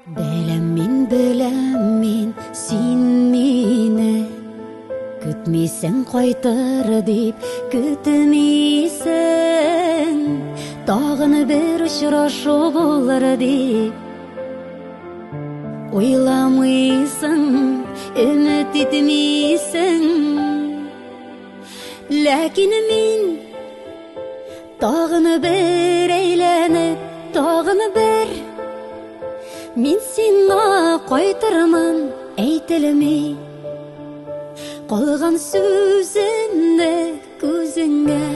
Беләм мин, беләм мин, син мине көтмисең, кайтыр дип көтмисең. Тагын бер очрашу булыр дип уйламыйсың, өмет итмисең. Ләкин мин тагын бер әйләнеп, тагын бер мин сиңа кайтырмын, әйтелми калган сүземне күзеңә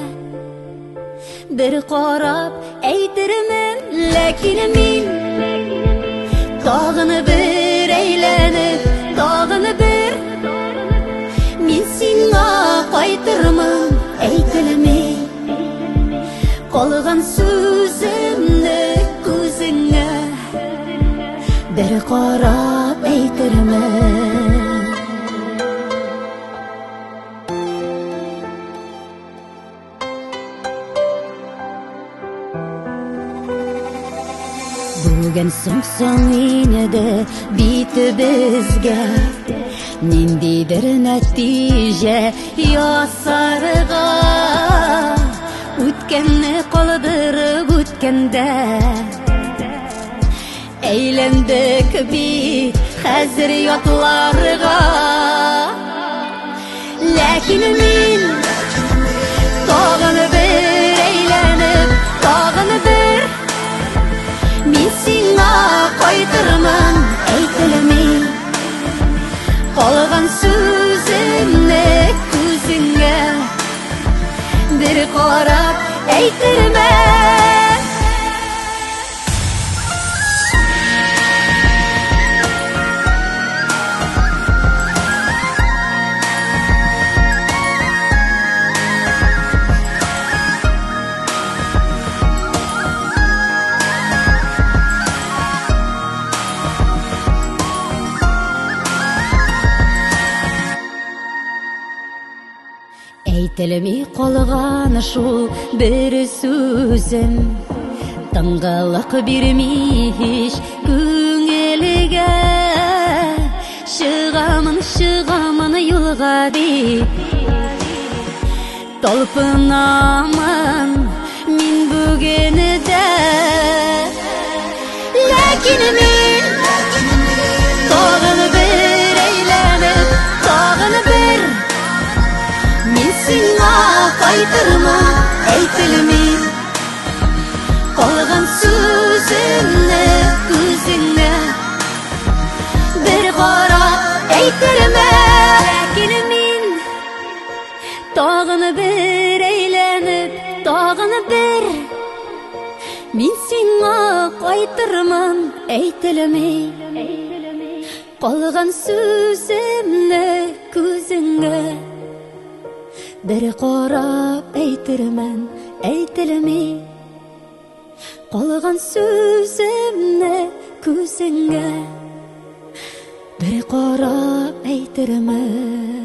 бер карап әйтермен. Ләкин мин тагын бер әйләнеп, тагын бер мин сиңа кайтырмын, әйтелми калган сүземне күзеңә бер карап әйтермен. Бүген соң соң инде бит безгә ниндидер нәтиҗә ясарга, үткәнне калдырып үткәндә әйләндек бит хәзер ятларга. Ләкин мин тагын бер әйләнеп, тагын бер мин сиңа кайтырмын, әйтелми калган сүземне күзеңә бер карап әйтермен. Әйтелми калган шул бер сүзем тынгылык бирми һич күңелгә. Чыгамын, чыгамын юлга дип талпынамын мин бүген дә. Ләкин мин тагын бер әйләнеп, тагын бер мин сиңа кайтырмын, әйтелми калган сүземне күзеңә бер карап әйтермен. Ләкин мин тагын бер әйләнеп, тагын бер мин сиңа кайтырмын, әйтелми калган сүземне күзеңә бер карап әйтермен, әйтелми калган сүземне күзеңә бер карап әйтермен.